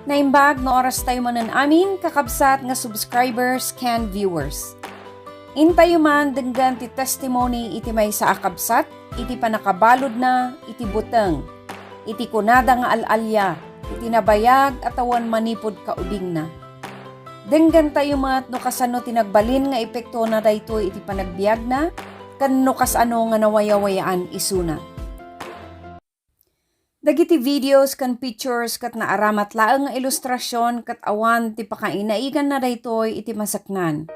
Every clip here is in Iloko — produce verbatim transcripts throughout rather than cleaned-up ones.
Naimbag nga oras tayo manen amin, kakabsat nga subscribers ken viewers. Intayo man denggen ti testimony iti maysa a kabsat iti pannakabaludna iti buteng, iti kunada nga al-alia, iti nabayag a tawen manipud kaubingna. Denggen tayo met no kasano ti nagbalin nga epektona daytoy iti panagbiagna, ken no kasano nga nawayawayaan isuna. Dagiti videos ken pictures ket naaramat laeng nga ilustrasion ket awan ti pakainaiganna daytoy iti masaknan.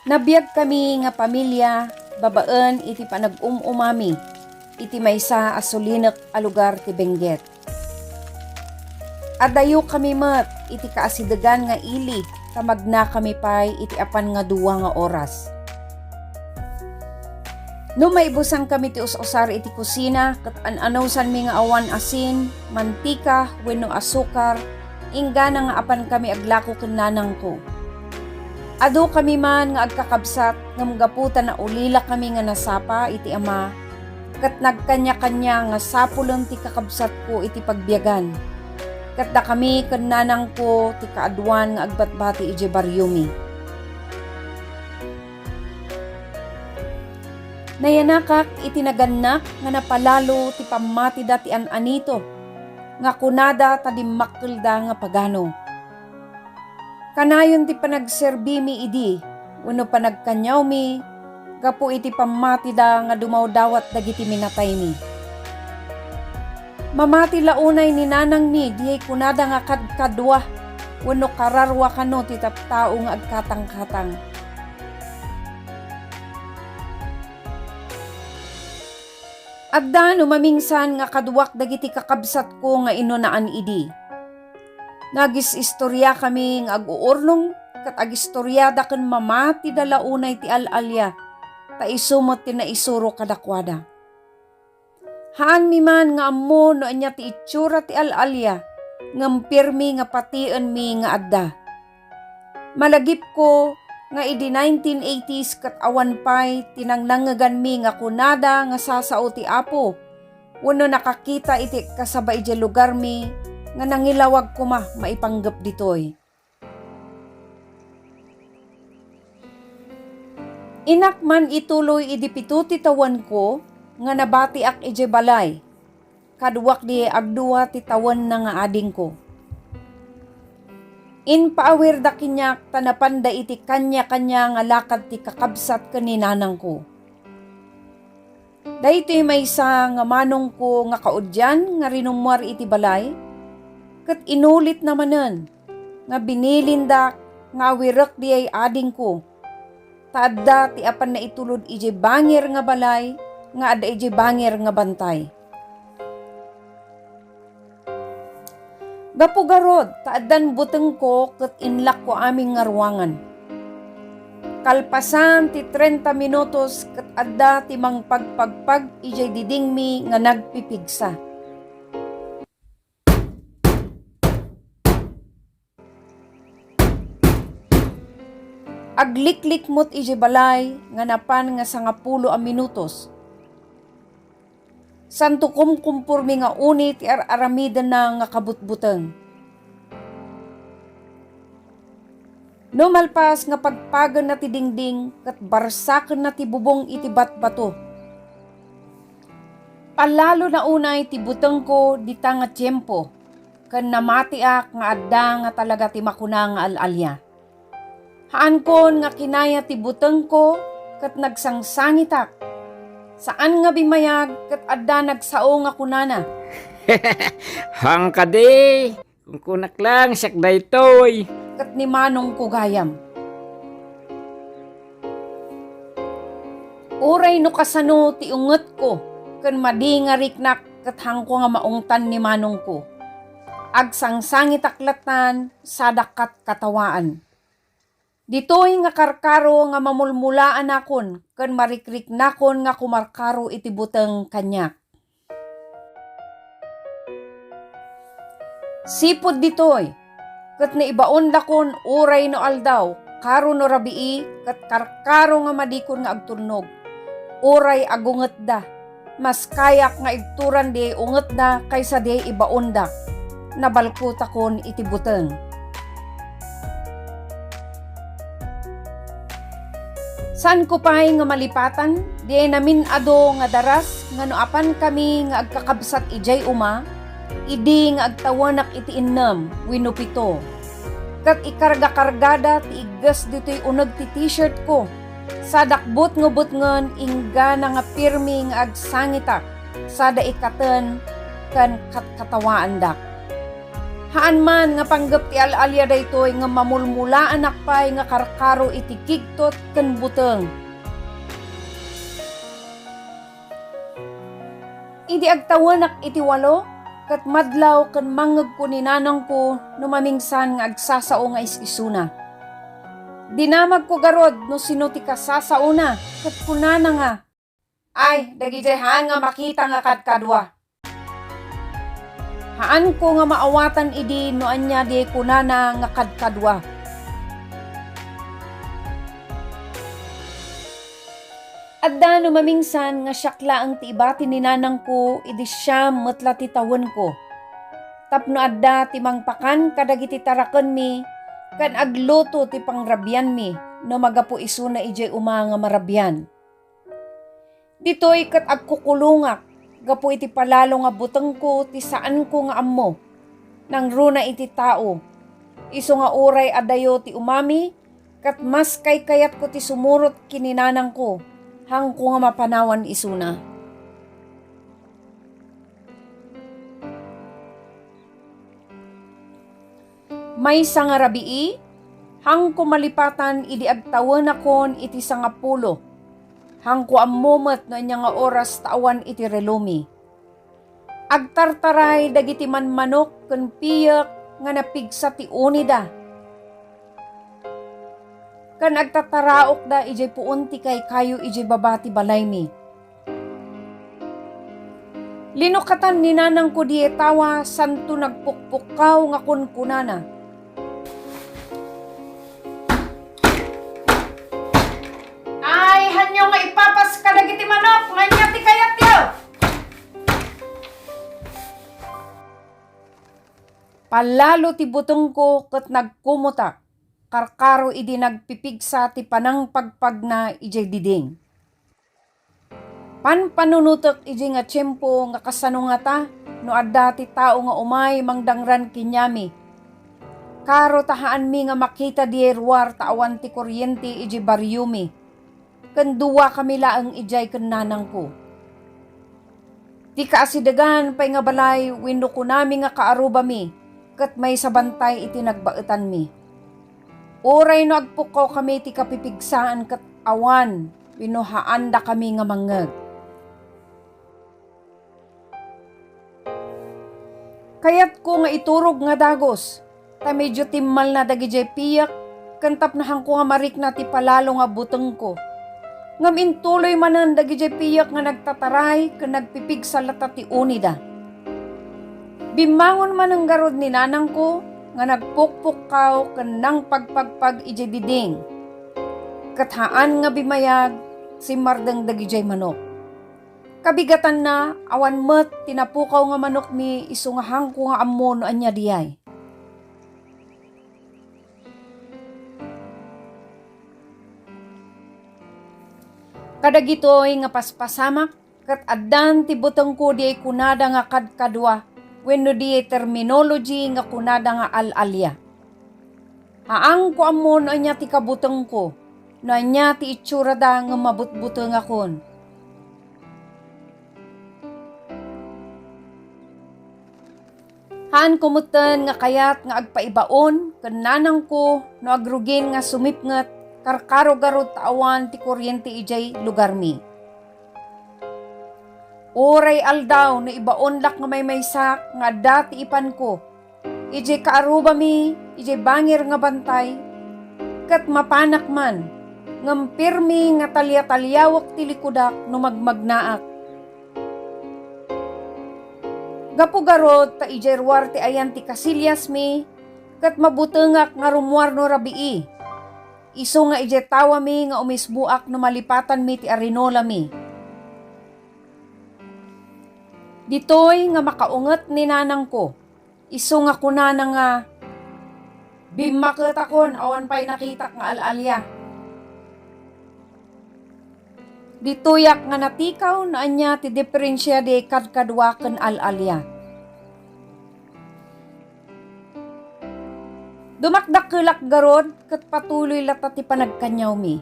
Nabiagkami nga pamilia babaen iti panag-um-umami iti maysa a sulinek a lugar ti Benguet. Adayokami met iti kaasidegan nga ili ta magnakami pay iti apan nga dua nga oras. No maibusankami ti us-usar iti kusina ket an-anusanmi nga awan asin, mantika, wenno asukar, inggana nga apankami aglako ken nanangko. Adukami man nga agkakabsat ngem gapu ta naulilakami nga nasapa iti ama, ket nagkaniakania nga sapulen ti kakabsatko iti pagbiagan. Ket dakami ken nanangko ti kaaduan nga agbatbati idiay barriomi. Nayanakak iti nagannak nga napalalo ti pammatida ti an-anito, nga kunada ta dimmakkelda nga pagano. Kanayon ti panagserbimi idi wenno panagkaniawmi gapu iti pammatida nga dumawdawat dagiti minataymi. Mamati la unay ni nanangmi diay kunada nga kadkadua wenno kararua kano ti tattao nga agkatangkatang. Adda no mamingsan nga kaduak dagiti kakabsatko nga inunaan idi. Nagis-istoriakami nga ag-uurnong ket agistoriada ken mamatida la unay ti al-alia, ta isu met ti naisuro kadakuada. Haanmi man nga ammo no ania ti itsura ti al-alia, ngem pirmi nga patienmi nga adda. Malagipko nga idi nineteen eighties ket awan pay ti nangnangngeganmi nga kunada nga sasao ti Apo wenno nakakita iti kasaba idiay lugarmi nga nangilawag koma maipanggep ditoy. Innak man ituloy idi pito ti tawenko nga nabatiak idiay balay. Kaduak di agdua ti tawenna nga adingko. Impaawirda kaniak ta napanda iti kaniakania nga lakad ti kakabsat ken ni nanangko. Daytoy maysa nga manongko nga kaudian nga rinummuar iti balay, ket inulitna manen nga binilindak nga awirek diay adingko, ta adda ti apanna itulod idiay bangir nga balay nga adda idiay bangir nga bantay. Gapu garud ta addan butengko ket inlakko amin nga ruangan. Kalpasan ti trenta minutos ket adda ti mangpagpagpag idiay didingmi nga nagpipigsa. Agliklikmut idiay balay nga napan nga sangapulo a minutos. Santo kumkumpormi nga uni ti ar-aramidenna nga kabutbuteng. No malpas nga pagpagenna ti dingding ket barsakenna ti bubong iti batbato. Palalo na unay ti butengko dita nga tiempo, ken namatiak nga adda nga talaga ti makuna nga al-alia. Haankon nga kinaya ti butengko ket nagsangsangitak. Saan nga bimmayag ket adda nagsao nga kunana, "Haan kadi, kunkunak lang siak daytoy." Ket ni manongko gayam. Uray no kasano ti ungetko ken madi nga riknak ket haanko nga maungtan ni manongko. Agsangsangitak lattan, sadak katkatawaan. Ditoy nga karkaro nga mamulmulaanakon ken marikriknakon nga kumarkaro iti buteng kaniak. Sipud ditoy, ket naibaondakon uray no aldaw, karo no rabii, ket karkaro nga madikon nga agturnog, uray agungetda. Mas kayak nga igturan diay ungetda kaysa diay ibaondak. Nabalkotakon iti buteng. Saanko pay nga malipatan diay namin-adu nga daras nga no apankami nga agkakabsat idiay uma, idi nga agtawenak iti innem wenno pito, ket ikarga-kargada ti igges ditoy uneg ti t-shirtko, sadak butngebutngen inggana nga pirmi nga agsangitak sada ikaten ken katkatawaandak. Haan man nga panggep ti al-alia daytoy ngem mamulmulaanak pay nga karkaro iti kigtot ken buteng. Idi agtawenak iti walo, ket madlaw ken mangngegko ni nanangko no mamingsan nga agsasao nga is-isuna. Dinamagko garud no sino ti kasasaona, ket kunana nga, "Ay, dagidiay haan nga makita nga kadkadua." Haanko nga maawatan idi no ania diay kunana nga kadkadua. Adda no mamingsan nga siak laeng ti ibati ni nanangko idi siam met la ti tawenko. Tapno adda ti mangpakan kadagiti tarakenmi ken agluto ti pangrabianmi no magapu isuna idiay uma nga marabian. Ditoy ket agkukulongak gapu iti palalo nga butengko ti saanko nga ammo. Nangruna iti tao. Isu nga uray adayo ti umami, ket mas kaykayatko ti sumurot ken ni nanangko, haanko nga mapanawan isuna. Maysa nga rabii, haanko malipatan idi agtawenakon iti sangapulo. Haanko ammo met no ania nga oras ta awan iti relomi. Agtartaray dagiti manmanok ken piyek nga napigsa ti unida. Ken agtataraokda idiay puon ti kaykayo idiay baba ti balaymi. Linukatan ni nanangko diay tawa, santo nagpukpukkaw nga kunkunana, "Ay, hanyo nga ipapas kadagiti manok, nga ania ti kayatyo?" Palalo ti butengko ket nagkumutak, karkaro idi nagpipigsa ti panangpagpagna idiay diding. Panpanunotek idi nga tiempo nga kasano ngata no adda ti tao nga umay mangdangran keniami. Karo ta haanmi nga makita diay ruar ta awan ti koriente idi bariomi, ken duakami laeng idiay ken nanangko. Ti kaasidegan pay nga balay wenno kunami nga kaarubami ket maysa bantay iti nagbaetanmi. Uray no agpukkawkami ti kapipigsaan ket awan wenno haandakami nga mangngeg. Kayatko nga iturog nga dagus, ta medio timmalna dagidiay piyek, ken tapno haanko nga marikna ti palalo nga butengko. Ngem intuloy manen dagidiay piyek nga nagtataray ken nagpipigsa latta ti unida. Bimmangon manen ngarud ni nanangko nga nagpukpukkaw ken nangpagpagpag idiay diding, ket haan nga bimayag, simmardeng dagidiay manok. Kabigatanna, awan met ti napukaw nga manokmi, isu nga haanko nga ammo no ania diay. Kadagitoy nga paspasamak, ket addan ti butengko diay kunada nga kadkadua wenno diay terminology nga kunada nga al-alia. Haanko ammo no ania ti kabutengko, no ania ti itsurada ngem mabutbutengakon. Haanko metten nga kayat nga agpaibaon ken nanangko no agrugin nga sumipnget, karkaro garud ta awan ti koriente idiay lugarmi. Uray aldaw no ibaondak nga maymaysak nga adda ti ipanko idiay kaarubami idiay bangir nga bantay, ket mapanak man, ngem pirmi nga talia-taliawek ti likudak no magmagnaak. Gapu garud ta idiay ruar ti ayan ti kasiliasmi, ket mabutengak nga rummuar no rabii. Isu nga idiay tawami nga umismoak no malipatanmi ti arinolami. Ditoy nga makaunget ni nanangko, isu nga kunana nga, "Bimmaketakon awan pay nakitak nga al-alia." Ditoyak nga natikaw no ania ti diferensia di kadkadua ken al-alia. Dumakdakkelak garud ket patuloy latta ti panagkaniawmi.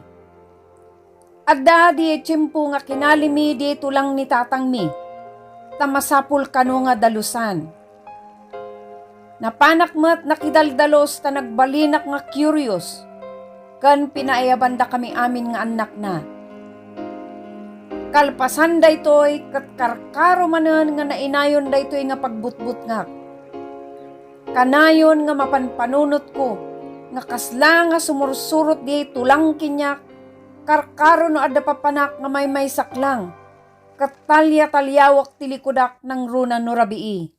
Adda diay tiempo nga kinalimi diay tulang ni tatangmi, ta masapul kano nga dalusan. Napanak met nakidaldalus ta nagbalinak nga curious, ken pinaayabandakami amin nga annakna. Kalpasan daytoy, ket karkaro manen nga nainayon daytoy nga pagbutbutngak. Kanayon nga mapanpanunotko nga kasla nga sumursurot diay tulang keniak, karkaro no adda papanak nga maymaysak lang, ket talia-taliawek ti likudak nangruna no rabii.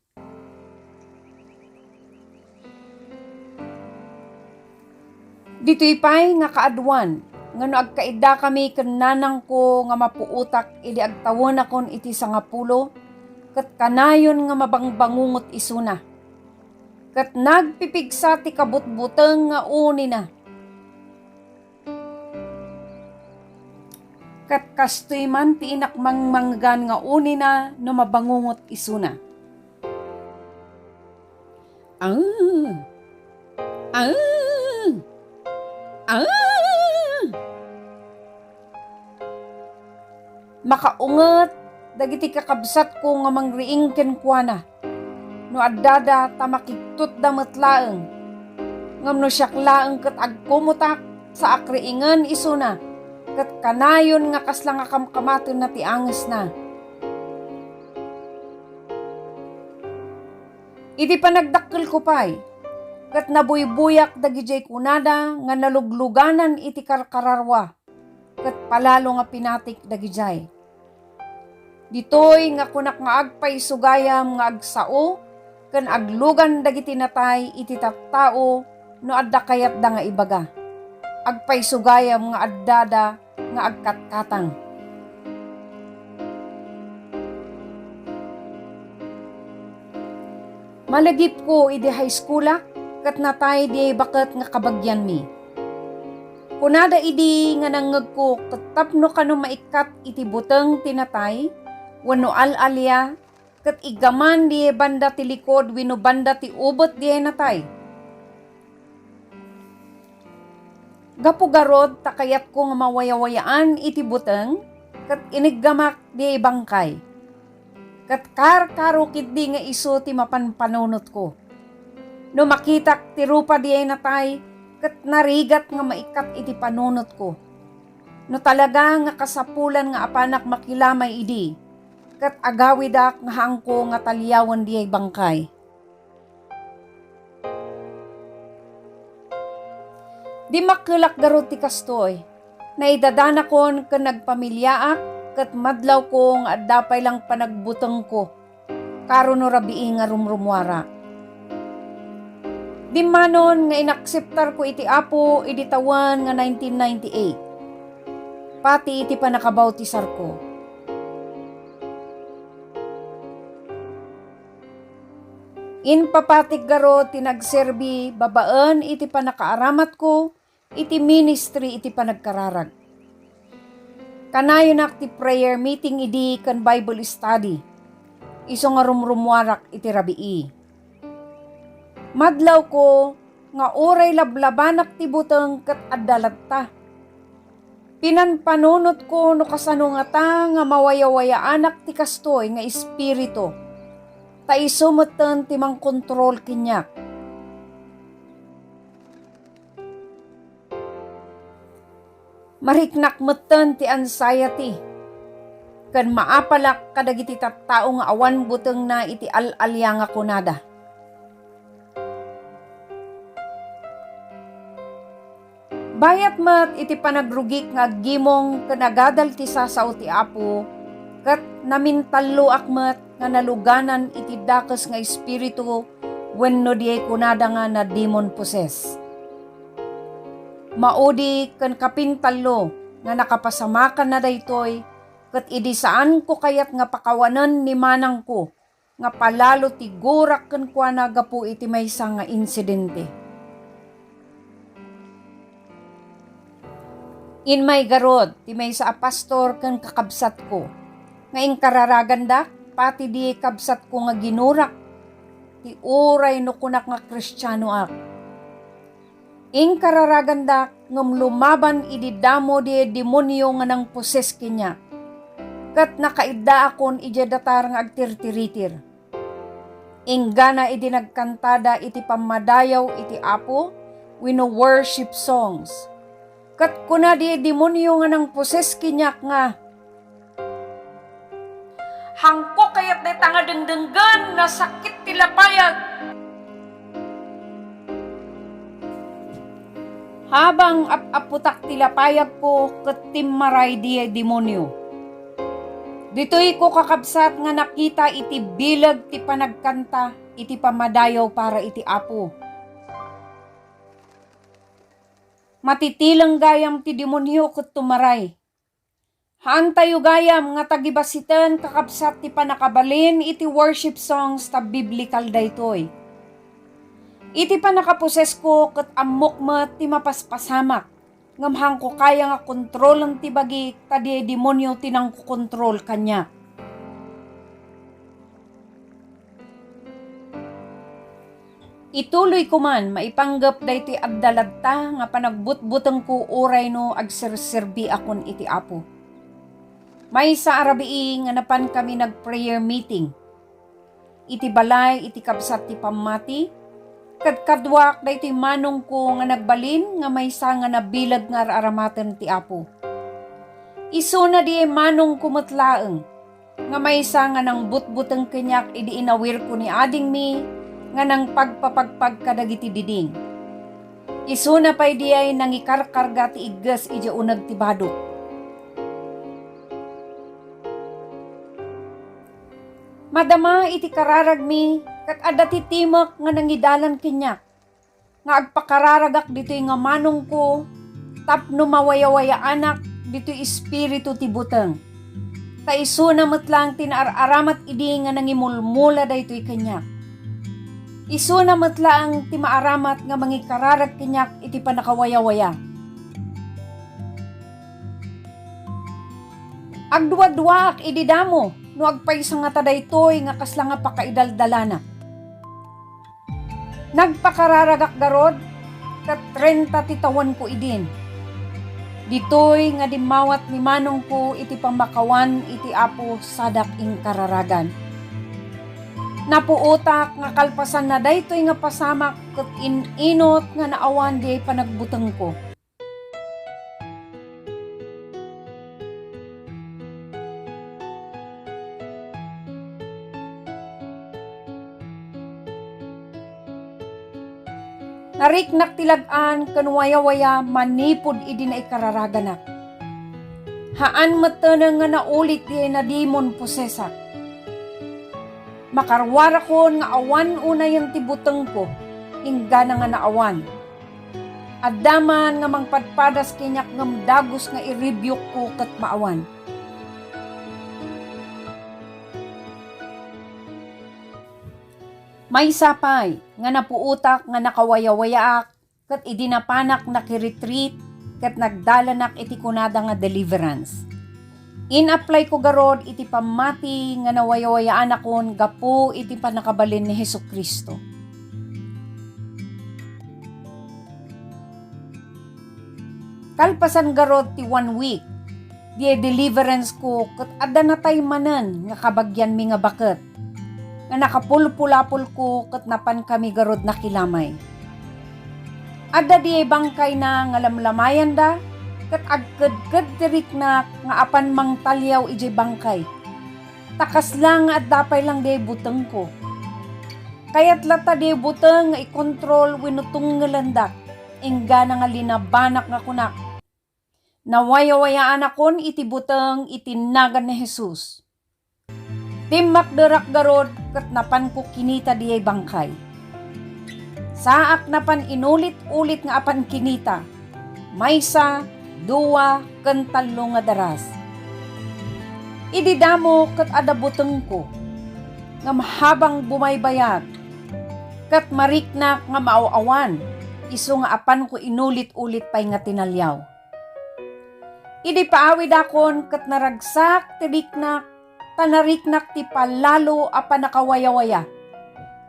Ditoy pay nga kaaduan nga no agkaiddakami ken nanangko nga mapuotak idi agtawenakon iti sangapulo, ket kanayon nga mabangbangungot isuna. Ket nagpipigsa ti kabutbuteng nga unina. Ket kastoy man ti inakmangmanggan nga unina no mabangungot isuna. Ah! Ah! Ah! Makaunget dagiti kakabsatko nga mangriing kenkuana. No addada ta makigtutda met laeng. Ngem no siak laeng ket agkumutak, saak riingen isuna, ket kanayon nga kasla nga kamkamatenna ti angesna. Iti panagdakkelko pay, ket nabuybuyak dagidiay kunada nga nalugluganan iti karkararua, ket palalo nga pinatik dagidiay. Ditoy nga kunak nga agpaisugayam nga agsao ken aglugan dagiti natay iti tattao no adda kayatda nga ibaga. Agpaisugayam nga addada nga agkatkatang. Malagipko idi high schoolak ket natay diay baket nga kabagianmi. Kunada idi nga nangngegko ket tapno kano maikkat iti buteng ti natay wenno al-alia ket iggaman diay banda ti likod wenno banda ti ubet diay natay. Gapu garud ta kayatko nga mawayawayaan iti buteng, ket iniggamak diay bangkay. Ket karkaro ketdi nga isu ti mapanpanunotko. No makitak ti rupa diay natay, ket narigat nga maikkat iti panunotko. No talaga nga kasapulan nga apanak makilamay idi, ket agawidak nga haanko nga taliawen diay bangkay. Dimmakkelak garud ti kastoy. Naidadanakon ken nagpamiliaak, ket madlawko nga adda pay lang panagbutengko. Karo no rabii nga rumrumuarak. Dimmanon nga inakseptarko iti Apo idi tawen nga nineteen ninety-eight. Pati iti pannakabautisarko. Impapatik garud ti nagserbi babaen iti pannakaaramatko iti ministry iti panagkararag. Kanayonak ti prayer meeting idi ken Bible study. Isu nga rumrumuarak iti rabii. Madlawko nga uray lablabanak ti buteng ket adda latta. Pinanpanunotko no kasano ngata nga mawayawayaanak ti kastoy nga espiritu, ta isu metten ti mangkontrol keniak. Mariknak metten ti anxiety, ken maapalak kadagiti tattao nga awan butengna iti al-alia nga kunada. Bayat met iti panagrugik nga aggimong ken agadal ti sasao ti Apo, ket namintalloak met nga naluganan iti dakes nga espiritu wenno diay kunada nga nademon-possess. Maudi ken kapintallo nga nakapasamakanna daytoy Ket idi saanko kayat nga pakawanen ni manangko nga palalo ti gurak kenkuana gapu iti maysa nga insidente. Immay garud ti maysa a pastor ken kakabsatko nga inkararagandak pati di kabsatko nga ginurak ti uray no kunak nga Kristianoak. Inkararagandak ngem lumaban idi damo di demonio nga nangposes kaniak. Ket nakaiddaakon idiay datar nga agtirtiritir. Inggana idi nagkantada iti pammadayaw iti Apo wenno worship songs. Ket kuna di demonio nga nangposes kaniak nga, "Haanko kayat dayta nga dengdenggen, nasakit ti lapayag." Habang ap-aputak ti lapayagko ket timmaray di demonio. Ditoyko kakabsat nga nakita iti bileg ti panagkanta iti pammadayaw para iti Apo. Matitileng gayam ti demonio ket tumaray. Haantayo gayam nga tagibasiten kakabsat ti pannakabalin iti worship songs ta biblikal daytoy. Iti pannakaposesko ket ammok met ti mapaspasamak, ngem haanko kaya nga kontrolen ti bagik ta di demonio ti nangkokontrol kaniak. Ituloyko man maipanggep daytoy adda latta nga panagbutbutengko uray no agserserbiakon iti Apo. Maysa a rabii nga napankami nag-prayer meeting iti balay iti kabsat ti pammati, kadkaduak daytoy manongko nga nagbalin nga maysa nga nabileg nga ar-aramaten ti Apo. Isuna diay manongko met laeng nga maysa nga nangbutbuteng kaniak idi inawirko ni adingmi nga nangpagpapagpag kadagiti diding. Isuna pay diay nangikarkarga ti igges idiay uneg ti badok. Madama iti kararagmi ket adda ti timek nga nangidalan kaniak nga agpakararagak ditoy nga manongko tapno mawayawayaanak ditoy espiritu ti buteng. Ta isuna met laeng ti naar-aramat idi nga nangimulmula daytoy kaniak. Isuna met laeng ti maaramat nga mangikararag kaniak iti pannakawayawaya. Agduaduaak idi damo no agpaysa ngata daytoy nga kasla nga pakaidaldalanak. Nagpakararagak garud, ket trenta ti tawenko idin. Ditoy nga dimmawat ni manongko iti pammakawan iti Apo sadak inkararagan. Napuotak nga kalpasanna daytoy nga pasamak ket in-inut nga naawan diay panagbutengko. Nariknak ti lad-an ken wayawaya manipud idi naikararaganak. Haan metten nga naulit diay nadimon posesak. Makaruarakon nga awan unayen ti butengko, inggana nga naawan. Adda man nga mangpadpadas kaniak ngem dagus nga i-rebuke-ko ket maawan. Maysa pay nga napuotak nga nakawayawayaak ket idi napanak naki-retreat ket nagdalanak iti kunada nga deliverance. In-apply-ko garud iti pammati nga nawayawayaanakon gapu iti pannakabalin ni Jesu-Cristo. Kalpasan garud ti one week, diay deliverance-ko ket adda natay manen nga kabagianmi nga baket nga nakapulpulapolko ket napankami garud nakilamay. Adda diay bangkayna nga lamlamayanda ket agkedked ti riknak nga apan mangtaliaw idiay bangkay. Ta kasla nga adda pay lang diay butengko. Kayat latta diay buteng nga ikontrol wenno tunggelendak, inggana nga linabanak nga kunak, "Nawayawayaanakon iti buteng iti nagan ni Jesus." Timmakderak garud ket napanko kinita diay bangkay. Saak napan inulit-ulit nga apan kinita, maysa, dua, ken tallo nga daras. Idi damo ket adda butengko, ngem habang bumaybayag, ket mariknak nga maaw-awan, isu nga apanko inulit-ulit pay nga tinaliaw. Idi paawidakon ket naragsak ti riknak, ta nariknak ti palalo a pannakawayawaya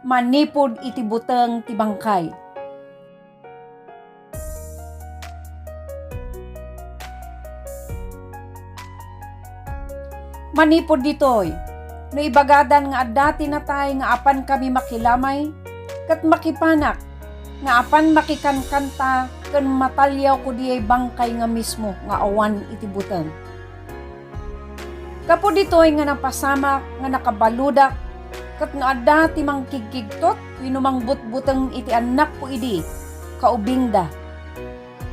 manipud iti buteng ti bangkay. Manipud ditoy, no ibagadan nga adda ti natay nga apankami makilamay, ket makipanak nga apan makikankanta ken mataliawko diay bangkay nga mismo nga awan iti buteng. Gapu ditoy nga napasamak nga nakabaludak, ket no adda ti mangkigkigtot wenno mangbutbuteng iti annakko idi, kaubingda.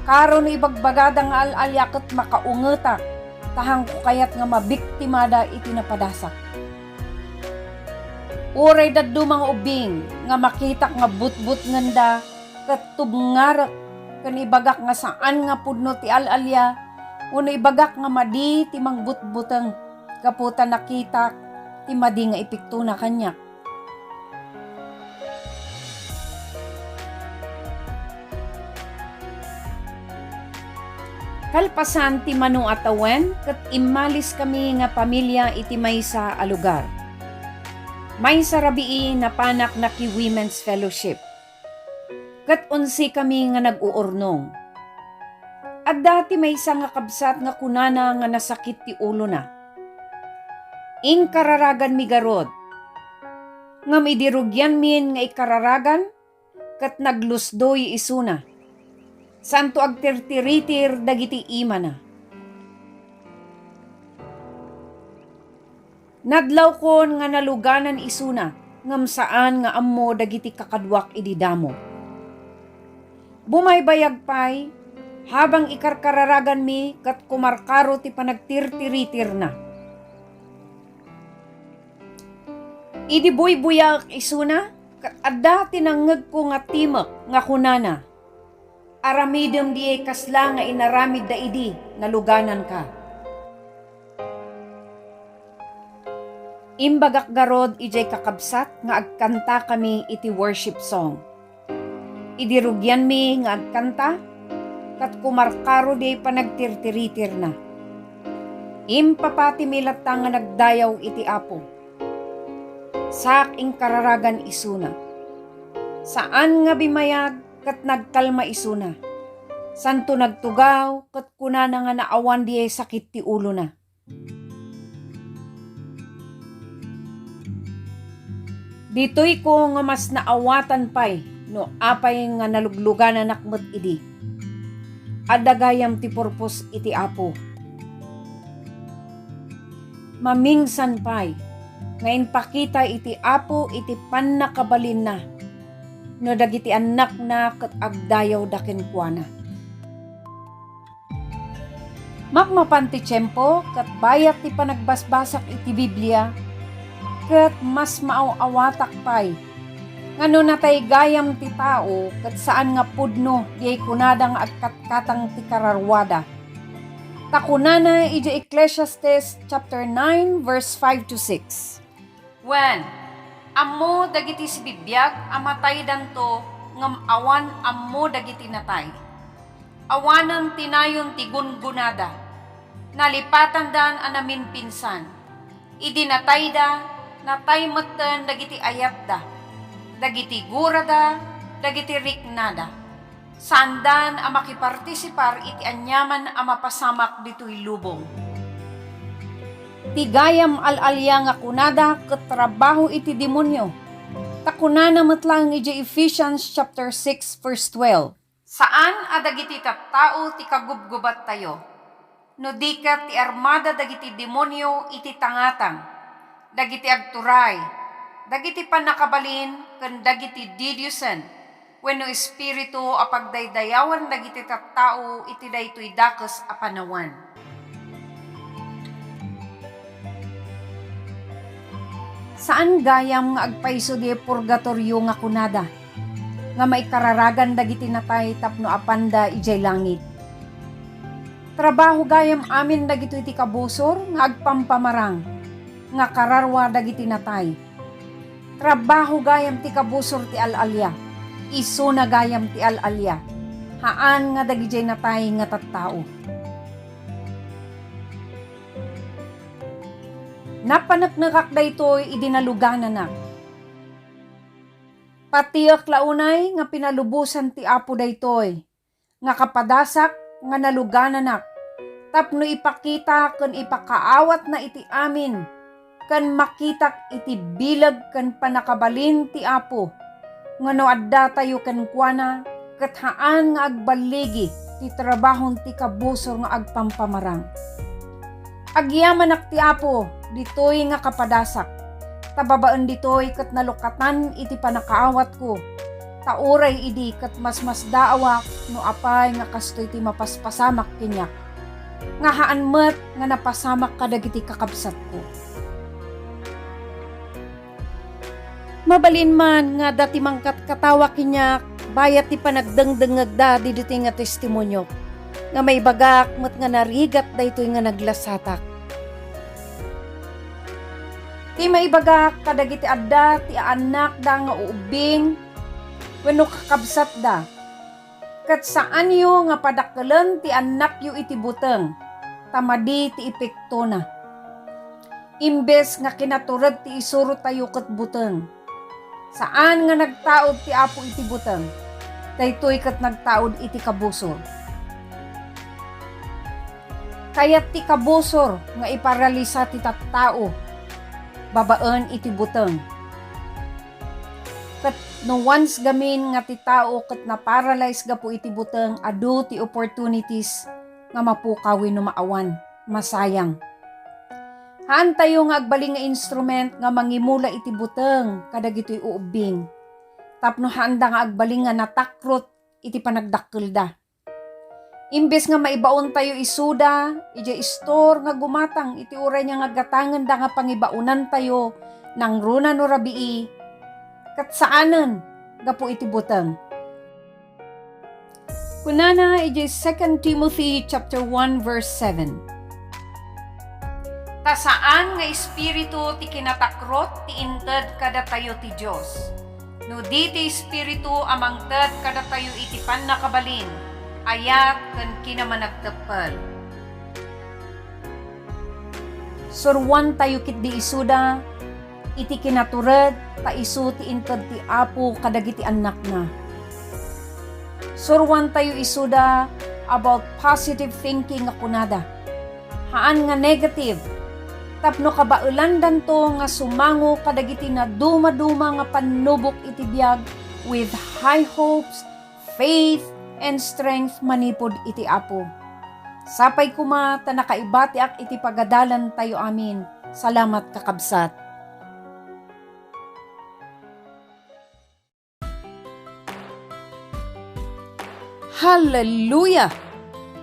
Karo no ibagbagada nga al-alia ket makaungetak, ta haanko kayat nga mabiktimada iti napadasak. Uray dadduma nga ubing nga makitak nga butbutengenda ket tubngarek ken ibagak nga saan nga pudno ti al-alia, wenno ibagak nga madi ti mangbutbuteng gapu ta nakitak ti madi nga epektona kaniak. Kalpasan ti mano a tawen ket immaliskami nga pamilia iti maysa a lugar. Maysa rabii napanak naki Women's Fellowship. Ket unsikami nga nag-uurnong. Adda ti maysa nga kabsat nga kunana nga nasakit ti ulona. Inkararaganmi garud. Ngem idi rugianmin nga ikararagan, ket naglusdoy isuna. Saanto agtirtiritir dagiti imana. Nadlawkon nga naluganan isuna, ngem saan nga ammo dagiti kakaduak idi damo. Bumaybayag pay, habang ikarkararaganmi ket kumarkaro ti panagtirtiritirna. Idi buybuyaek isuna, ket adda ti nangngegko nga timek nga kunana, "Aramidem diay kasla nga inaramidda idi nalugananka." Imbagak garud idiay kakabsat nga agkantakami iti worship song. Idi rugianmi nga agkanta, ket kumarkaro diay panagtirtiritirna. Impapatimi latta nga nagdayaw iti Apo. Saak inkararagan isuna. Saan nga bimayag ket nagkalma isuna. Saanto nagtugaw ket kunana nga naawan diay sakit ti ulona. Ditoyko nga mas naawatan pay no apay nga naluglugananak met idi. Adda gayam ti purpose iti Apo. Mamingsan pay nga impakita iti Apo iti pannakabalinna no dagiti annakna ket agdayawda kenkuana. Mapmapan ti tiempo ket bayat ti panagbasbasak iti Biblia, ket mas maaw-awatak pay nga no natay gayam ti tao ket saan nga pudno diay kunada nga agkatkatang ti kararuada. Ta kunana idiay Ecclesiastes chapter nine, verse five to six, "Wen, ammo dagiti sibibiag a mataydanto ngem awan ammo dagiti natay. Awanen ti nayon ti gungonada. Nalipatandan a naminpinsan. Idi natayda, natay metten dagiti ayatda, dagiti gurada, dagiti riknada. Saandan a makipartisipar iti aniaman a mapasamak ditoy lubong." Ti gayam al-alia nga kunada ket trabaho iti demonio. Ta kunana met laeng idiay Ephesians chapter six, verse twelve, "Saan a dagiti tattao ti kagubgubattayo, no di ket ti armada dagiti demonio iti tangatang, dagiti agturay, dagiti pannakabalin, ken dagiti didiosen, wenno espiritu a pagdaydayawan dagiti tattao iti daytoy dakes a panawen." Saan gayam nga agpayso diay purgatorio nga kunada nga maikararagan dagiti natay tapno apanda idiay langit. Trabaho gayam amin dagitoy ti kabusor nga agpampamarang, nga kararua dagiti natay. Trabaho gayam ti kabusor ti al-alia, isuna gayam ti al-alia, haan nga dagidiay natay nga tattao. Napaneknekak daytoy idi nalugananak. Patiek la unay nga pinalubosan ti Apo daytoy, nga kapadasak nga nalugananak, tapno ipakita ken ipakaawatna iti amin, ken makitak iti bileg ken pannakabalin ti Apo, nga no addatayo kenkuana, ket haan nga agballigi ti trabahon ti kabusor nga agpampamarang. Agyamanak ti Apo ditoy nga kapadasak, ta babaen ditoy ket nalukatan iti pannakaawatko, ta uray idi ket masmasdaawak no apay nga kastoy ti mapaspasamak kaniak, nga haan met nga napasamak kadagiti kakabsatko. Mabalin man nga adda ti mangkatkatawa kaniak bayat ti panagdengdengngegda ditoy nga testimonio, nga maibagak met nga narigat daytoy nga naglasatak. Ti maibagak kadagiti adda ti aannakda nga uubbing wenno kakabsatda, ket saanyo nga padakkelen ti annakyo iti buteng, ta madi ti epektona. Imbes nga kinatured ti isurotayo ket buteng, saan nga nagtaud ti Apo iti buteng. Daytoy ket nagtaud iti kabusor. Kayat ti kabusor nga iparalisa ti tattao babaen iti buteng. Ket no once gamin nga ti tao ket naparalyze gapu iti buteng, adu ti opportunities nga mapukaw wenno maawan, masayang. Haantayo nga agbalin nga instrument nga mangimula iti buteng kadagitoy uubbing, tapno haanda nga agbalin nga natakrot iti panagdakkelda. Imbes nga maibaontayo isuda idiay istor nga gumatang iti uray nga agatangenda nga pangibaonantayo nangruna no rabii, ket saanen gapu iti buteng. Kunana idiay Second Timothy chapter one verse seven, "Ta saan nga espiritu ti kinatakrot ti inted kadatayo ti Dios, no di ti Espiritu a mangted kadatayo iti pannakabalin, ayat, ken kinamanagteppel." Suroantayo ketdi isuda iti kinatured ta isu ti inted ti Apo kadagiti annakna. Suroantayo isuda about positive thinking nga kunada, haan nga negative, tapno kabaelandanto nga sumango kadagiti nadumaduma nga pannubok iti biag with high hopes, faith, and strength manipud iti Apo. Sapay koma ta nakaibatiak iti pagadalantayo amin. Salamat, kakabsat. Hallelujah!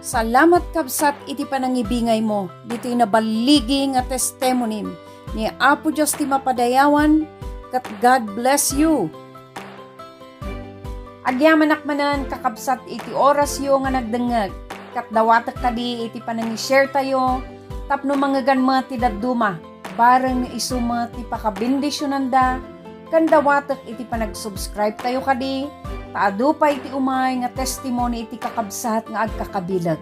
Salamat, kabsat, iti panangibingaymo ditoy naballigi nga testimonym ni Apo Dios ti Mapadayawan, ket God bless you. Agyamanak manen, kakabsat, iti orasyo nga nagdengngeg, ket dawatek kadi iti panangi-share tayo tapno mangngegan met ti dadduma, bareng no isu met ti pakabendisionanda, ken dawatek iti panag-subscribe tayo kadi, ta adu pay ti umay nga testimony iti kakabsat nga agkakabileg.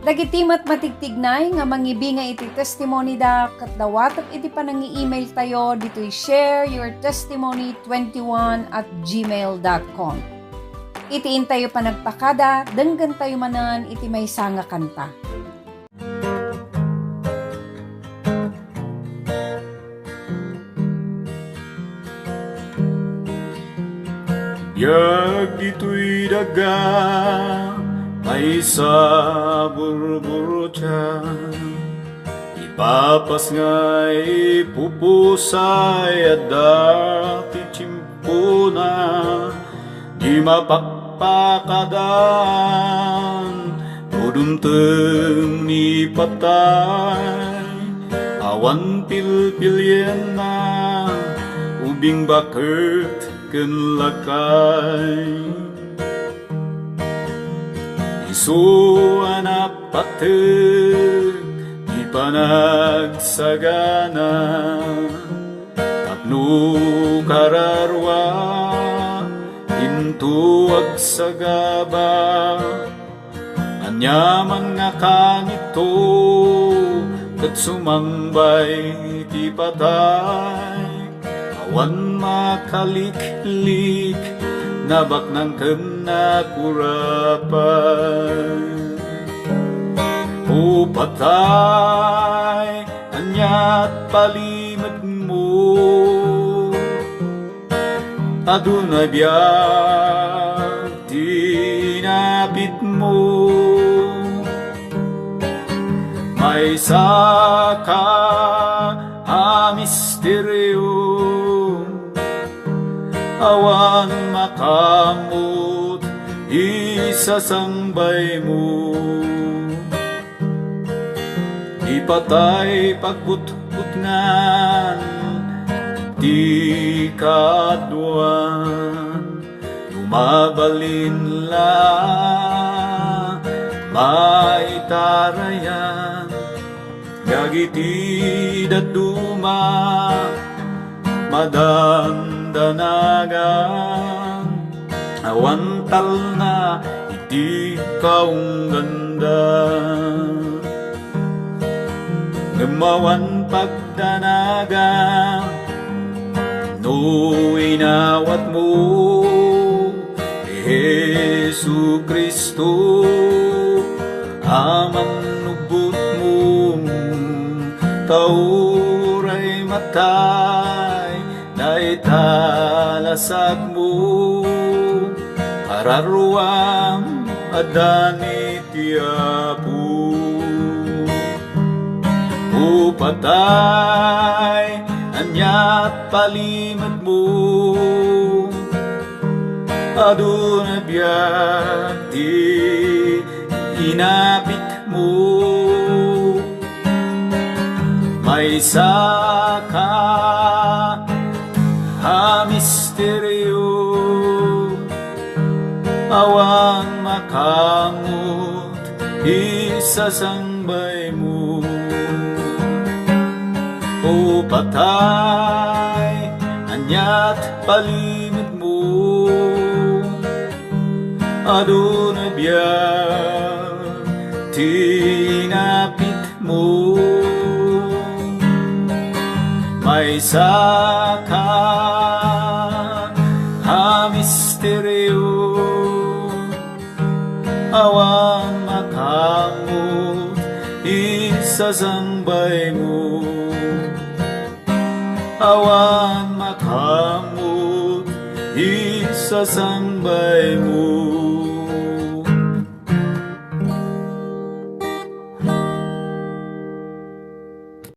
Dagiti met matigtignay nga mangibingay iti testimonida ket dawatek iti panangi-email tayo ditoy share your testimony twenty-one at gmail dot com. Iti intayo panagpakada, denggentayo manen iti maysa nga kanta. Biag ditoy daga, maysa a burburtia. Ipapas nga ipupusay adda ti tiempona, di mapakpakadan, no dumteng ni patay, awan pilpilienna, ubing baket ken lakay. Isu a nap- Pateg ti panagsagana tapno kararua intoag sagaba. Aniaman nga kanito ket sumangbay ti patay. Awan makaliklik, nabaknang ken nakurapay. O patay, aniat palimedmo? Aduna biag ti inapitmo. Maysa ka a misterio, awan makaammo ti sasangbaymo. Ipatay pagbutbutngan ti kaaduan. No mabalin la maitarayan, dagiti dadduma madandanagan, awan talna iti kaungganda. Ngem awan pagdanagan no inawatmo ni Jesu-Cristo a mannubbotmo, ta uray matay dayta lasagmo, araruam adda ni ti Apo. O patay, aniat palimedmo? Aduna biag ti inapitmo. Maysa ka a misterio, awan makaammo ti sasangbaymo. O patay, aniat palimedmo? Aduna biag ti inapitmo. Maysa ka a misterio, awan makaammo ti sasangbaymo. Awan makaammo ti sasangbaymo.